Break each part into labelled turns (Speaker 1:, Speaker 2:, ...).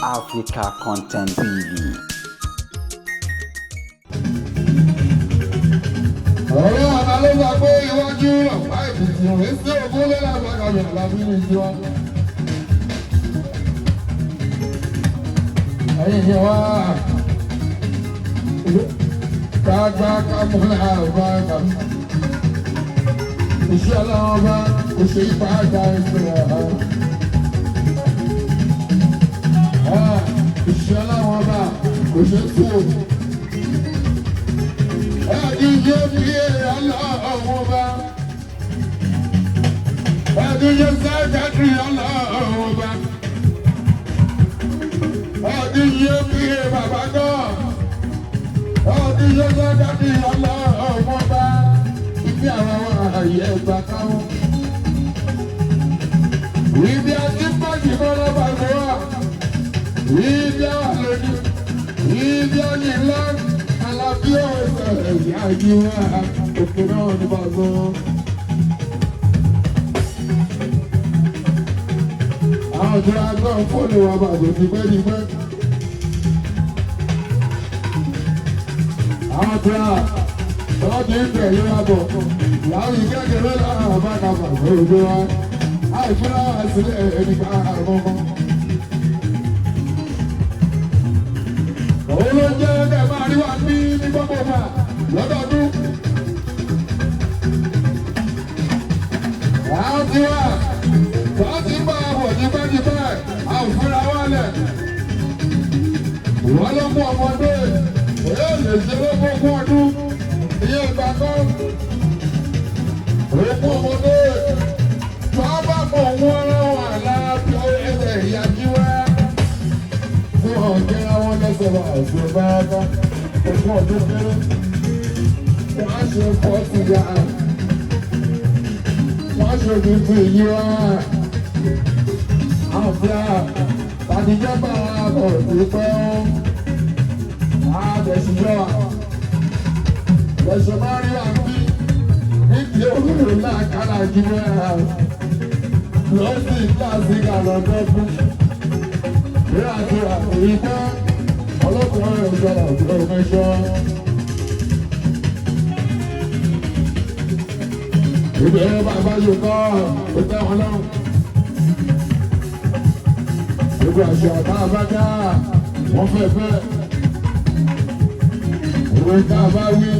Speaker 1: Africa Content TV.
Speaker 2: Ọ̀rẹ́ àná ló sọ pé iwájú ọ̀pá ìbùsùn òwe sí ogún lọ́la àgbàgbà àlàbí ní ìjọ. Ẹ̀yin yẹn wá kágbá kámúlà àbáyà. Iṣẹ́ ọlọ́wọ́ bá kò ṣe ipa àgbà ìṣẹ̀lẹ̀ ọ̀hán. Iṣẹ́ ọlọ́wọ́ bá kò ṣe tú o. Ẹ̀díjẹ́ bí ọlọ́wọ́ bá. Ẹ̀díjẹ́ sẹ́kẹ̀tì ọlọ́wọ́ bá. Ẹ̀díjẹ́ bí bàbá náà. Ẹ̀díjẹ́ sẹ́kẹ̀tì ọlọ́wọ́ bá. Ibi àwọn ààyè ẹgbà káwọn. Ibi àti pọ́ọ̀kì bọ́lá bàbá wa. Ibi àwọn lòdì. Ibi àní ńlá. Alábí ọ̀sẹ̀ ìyá yìí wá. Òkè náà ní bàbá. Àwọn ìjọba gbọ́ fóònù wa bàbá tipẹ́tipẹ́. Àwọn ìjọba wọ́n ti ń tẹ̀lé wa bọ̀. Láwọn ìkékeré láwọn àbá kàfà lóògbé wa. Àìfúnra wa sílẹ̀ nípa àkọ́kọ́. Òun ló jẹ́ kẹ́ máa rí wa ní ní gbogbo ọ̀gá lọ́dọọdún. Àwọn ti wà, wọ́n ti ń bá a bọ̀ tipẹ́tipẹ́, a ò fúnra wa lẹ̀. Wọ́n ló mú ọmọdé, èyí lè ṣe lógún ọdún, ìyẹn ìgbà kan. Òkú ọmọdé, bàbá mọ̀ wọ́n rán lábẹ́ ẹsẹ̀ ìyájú wá. Tí wọ́n jẹ́ wọn lẹ́sẹ̀ wà ọ̀sẹ̀ bá ogún ọdún kéré. Wọ́n á ṣe fọ́ọ̀tì yá. Wọ́n á ṣe fífi yí wá. Àfíà tàbíjẹ́ bá a bọ̀ sí pẹ́ ó. Àbẹ̀síjọ́ wa. Lẹ̀sẹ̀ máa rí wa bí nídìí òwúrò láàkàrà jíwẹ́ lọ́sí kíláàsì kàlọ́dọ́ fún. Ìrìnàjò àìpẹ́ ọlọ́kùnrin ìjọba ìjọba ìṣọ́. Ìbẹ̀rẹ̀ bàbá yóò kọ́ ó tẹ́ wọn lọ́rùn. Gbogbo àṣà tá a bá dá wọ́n fẹ́ fẹ́. Òwe tá a bá wí,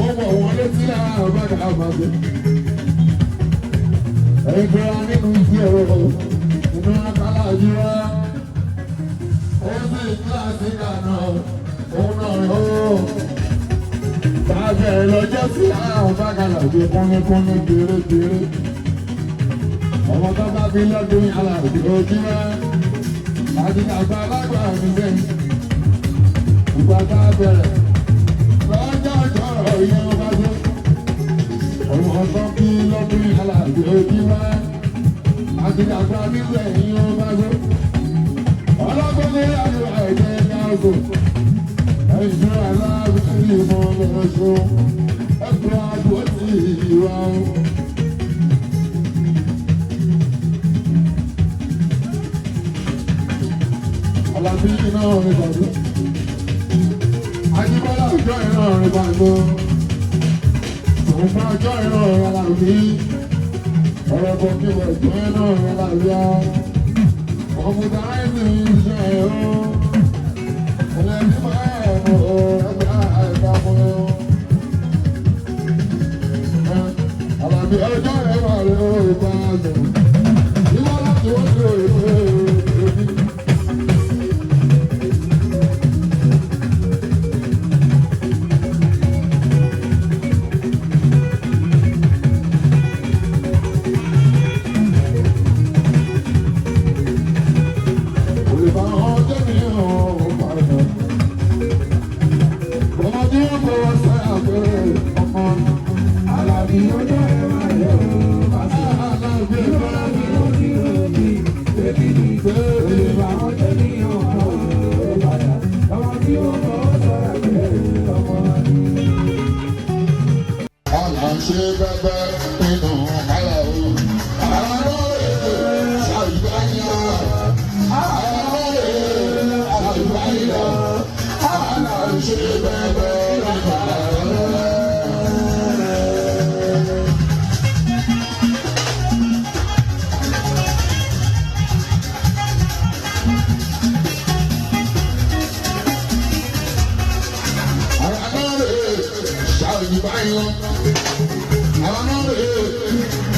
Speaker 2: ó wọ̀ wọ́n létí lára àbáda àbàdé. Ẹ̀yin tó wá nínú ìdí ẹ̀rọ inú akálà yìí wá. Ó sì kíláàsì kàná, òun náà rẹ̀ ó. Tàbí lọ́jọ́ sí àwọn bákàlà bí kúnníkúnní gbèrègbèrè. Ọmọ tó bá bí lọ́dún yàrá òbí ojú wá. Àti àgbà alágbà mi sẹ́yìn. Ìgbà tá a bẹ̀rẹ̀ lọ́jọ́ ìjọ́rọ̀ ìyẹn bá tó. Ọmọ tó bí lọ́dún yàrá òbí ojú wá. Àti àgbà nílẹ̀ ìyẹn bá tó. Ọlọ́gbọ́n ní àyè ẹ̀jẹ̀ káàkó. Ẹ̀jẹ̀ aláàbí mọ́ lọ́sọ. Ẹ̀kọ́ àbò tí ìwà o. Àlàbí iná rẹ̀ bàbá. Ajíbọ́lá ọjọ́ ìran rẹ̀ bàbá. Òun ọjọ́ ìran rẹ̀ làbí. Ọ̀rọ̀ bọ̀ kí wọ́n ìjọ ìran rẹ̀ làbí á. Kọ̀mùtà ẹ̀sìn iṣẹ́ ẹ̀rọ. Ẹlẹ́ni máa ń rò ẹgbẹ́ àìsàn fún un. Àlàbí ọjọ́ ìran rẹ̀ ó bá a lọ. Ìwọ́n láti wọ́n ṣe òye òbí.
Speaker 3: Àlàbí ọjọ́ ẹ̀rọ rẹ̀ ó bá sí. Ìwọ́n láti wọ́n ti ròbí, bébí ni. Olùbá wọn jẹ́ ní ọ̀hún ó padà. Ọmọ tí ó kọ́ sọ̀rọ̀ pé ọmọ ni.
Speaker 2: Ọ̀nà ṣe bẹ́bẹ́ nínú kálá o. Àwọn ọ̀rẹ́ ṣàgbáyà. Àwọn ọ̀rẹ́. lọ. Àwọn náà rè é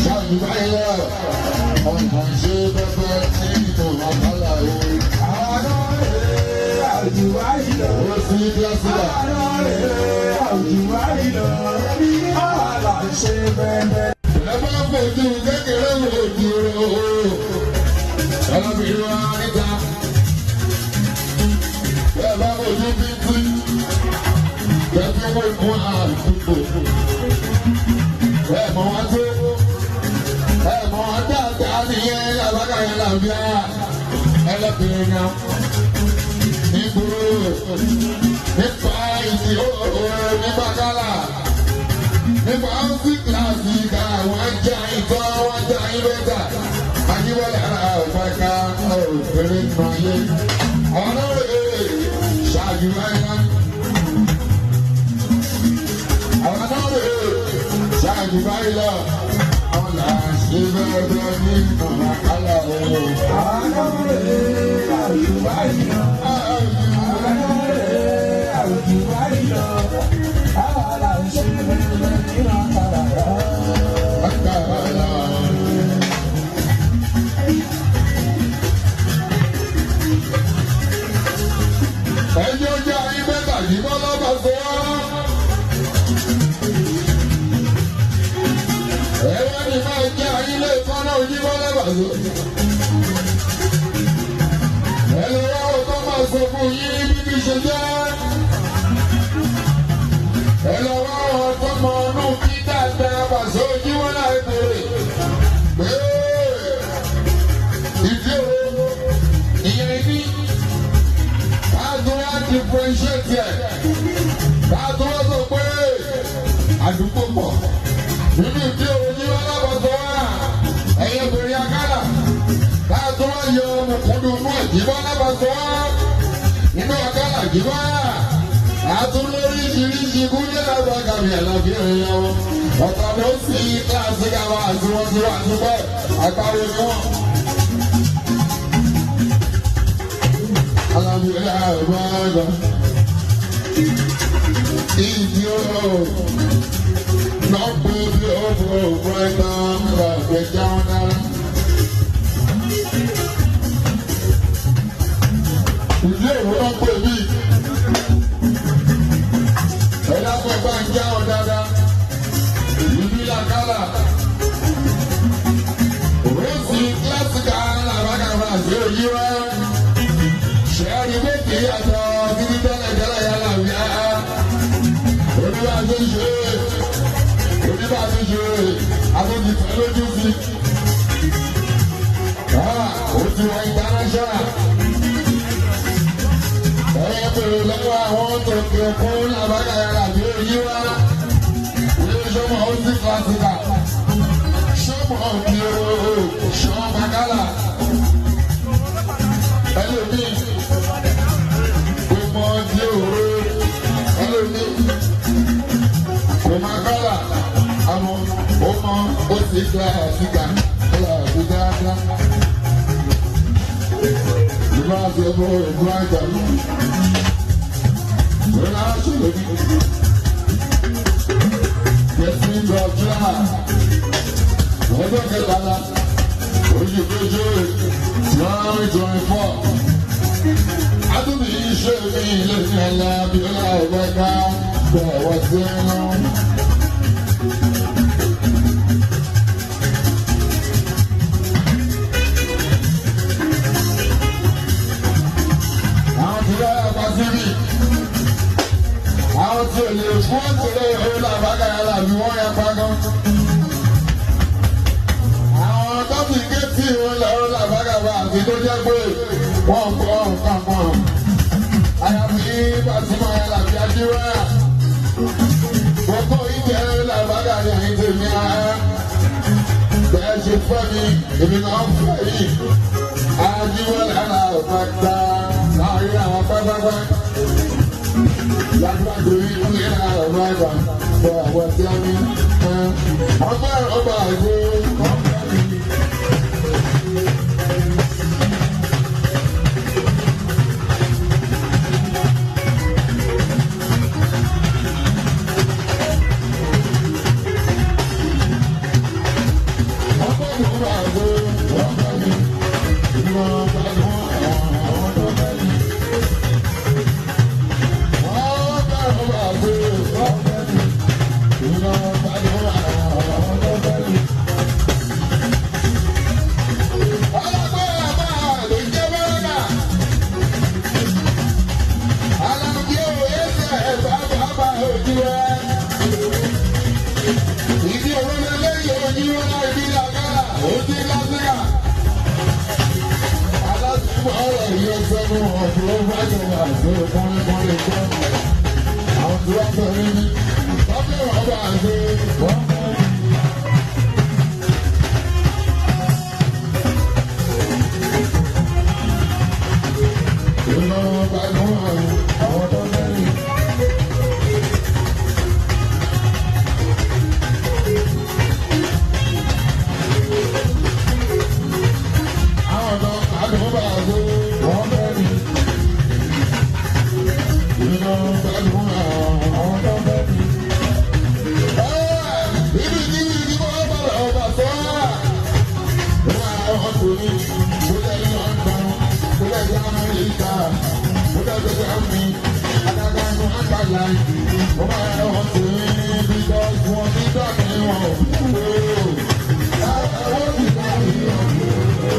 Speaker 2: ṣàlùbáyé lọ. Ọ̀nà ṣe pẹpẹ nínú àkàlà o.
Speaker 3: Àwọn náà rè é àjùwáyé lọ.
Speaker 2: Ó sì kíláàsì rà.
Speaker 3: Àwọn náà rè é àjùwáyé lọ. Àwa là ń ṣe bẹ́ẹ̀.
Speaker 2: Ẹ bá fojú kékeré wo dúró. Ọlọ́bìnrin wa níta. Ẹ bá fojú bíntì. Ẹ fi wọ́n mú àdúgbò. Ẹ mọ̀ wá tó. Ẹ mọ̀ wá dáadáa nìyẹn lábàkà yẹn làbíà. Ẹlẹ́bìnrin náà. Nígboro nípa ìdí òòrùn nípa kálá. Nípa ọ́sì kíláàsì ká àwọn ajá ìtọ́ àwọn ajá ìbẹ́ta. Ajíwọ́lẹ̀ ara ọ̀fẹ́ká òfèrè nù ayé. Àwọn náà rè é ṣáájú ẹ̀yà. Àwọn náà rè é ṣáájú báyìí lọ. Àwọn là ń ṣe bẹ́ẹ̀ bẹ́ẹ̀ ní àkàlà o.
Speaker 3: Àwọn náà rè é àjùwáyé lọ. Àwọn náà rè é àjùwáyé lọ. Àwa là ń ṣe bẹ́ẹ̀ nínú àkàlà lọ.
Speaker 2: Àkàlà. Ẹjọ́ jẹ́ ayé mẹ́ta yìí bọ́ lọ́ba sọ wá. Ẹ̀rọ ni máa jẹ́ ayé lé kọ́nà ojú bọ́ lọ́ba sọ. Ẹ lọ wá ọkọ máa sọ fún yín ní bíbí ṣe jẹ́. Ẹ lọ wá ọkọ mọ ọdún kí dáadáa pàṣẹ ojú wọn láì bèrè. Pé ìdí òru ìyẹn ní káàtó wá differentiate ẹ̀ káàtó wá sọ pé àdúgbò pọ̀ nínú ìdí òru yìí wá lábàtọ̀ wá ẹ̀yẹ obìnrin akálà káàtó wá yọ ọmọkùnrin fún ìdíbọn lábàtọ̀ wá nínú akálà ìdíbọn àtún lóríṣiríṣi kúndé lábàkàmì àlàáfíà ẹ̀yà wọn ọ̀tà ló sì kíláàsì káwọn àti wọn ti wà nípẹ́ àgbáwo ni wọn. Alábìrì Ìdí ọ̀rọ̀ lọ́pọ̀ bí ọ̀bọ̀ ọ̀bọ̀ẹ̀ta ọ̀gbẹ̀já náà. Ìdí ọ̀rọ̀ lọ́pọ̀ bí ẹ̀dá pẹ̀pẹ́ ń já ọ dáadáa. Ìbí làkàlà. Òrèsì kílásìkà làbákàrà sí òyìnbó sẹ́ẹ̀rì méjì yàtọ̀ títí tẹ́lẹ̀ tẹ́lẹ̀ yàrá wíyá. Oníbà tó ṣe oníbà tó ṣe àtúntì fẹ́ lójú sí. Ó ti wọ international. Ẹyẹ pèrè lọ́wọ́ àwọn tòkè òkun làbákà yàrá bí òyìn wá. Ilé sọ́mọ̀ ó sì kílásìkà. Sọ́mọ̀ òkè ooo sọ́mọ̀ bàkálà. Ẹlòmíì kò mọ di òru ẹlòmíì kò máa kọ́là àmọ́ ó mọ ó sì gba àfíkà kọ́là àfi dáadáa. Ìgbà àti ọmọ ìlú àgbà ló náà ṣòro ní. Kẹ̀sí ìgbà ọjọ́ kẹtàlá oṣù kejì 2024. Adúlù iṣẹ́ mi ilé ní ẹ̀la Abíọ́lá Ọ̀gbẹ́ká bẹ̀rẹ̀ sí inú. Àwọn tí wọ́n yà pa síbí. Àwọn tí ò lè fún òkèlè ìhòòhò làbákàyà làbí wọ́n yà pa gan. Àwọn tọ́pì géètì wọn lọ́wọ́ làbákàbà àti tó jẹ́ pé wọ́n gbọ́ nǹkan kan. Àyàfi Pàṣípà yẹn làbí Ajíwá. Gbogbo ìjẹ́ làbákà ní ẹ̀yìn tèmi ara. Bẹ́ẹ̀ ṣe fẹ́ mi, èmi náà ń fẹ́ yìí. Ajíwá lára ọ̀pá láàárín àwọn pátápá. Lágbàdo ìlú lára ọ̀pá ìgbà bọ̀ àwọn tí a ní. Ọgbà ọgbà àgbo. ọ̀rọ̀ yóò sẹ́nu ọ̀dọ́ bá jọ wà sí kọ́lẹ́kọ́lẹ́ kọ́. Àwọn tí wọ́n fẹ́ rí mi, wọ́n fẹ́ wọ́n bá ṣe wọ́n fẹ́. Ìlú gbajúmọ̀ àwọn tó fẹ́ rí. Àwọn tó gbajúmọ̀ bá ṣe wọ́n fẹ́ rí. Ìlú gbajúmọ̀ àwọn tó fẹ́ rí. Ibi tí ibi wọ́n bá lọ bá sọ́ wọ́n á kò ní bóyá ní London, bóyá ní Amẹ́ríkà, bóyá ní Germany, adágún àgbàlá. Wọ́n máa ń wọ́n sí because wọ́n ní dọ́ọ̀kì wọn ò kúrò. Àwọn ti dá ìyọ̀ kúrò.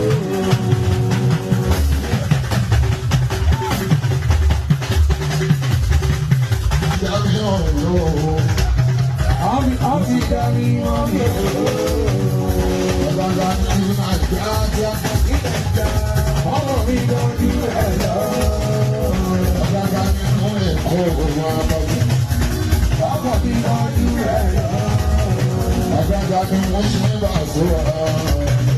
Speaker 2: Dàbí ọ̀rọ̀.
Speaker 3: Áfíríkà ni wọ́n ń lò.
Speaker 2: Ọ̀gá ní máa kíákíá.
Speaker 3: Ọmọ mi lójú ẹ̀ lọ.
Speaker 2: Ọ̀gá ní mú ẹ̀kọ́ òun àbọ̀dún.
Speaker 3: Ọmọ mi lójú ẹ̀ lọ.
Speaker 2: Ọ̀gá ní wọ́n ṣe ń bá a sọ̀rọ̀.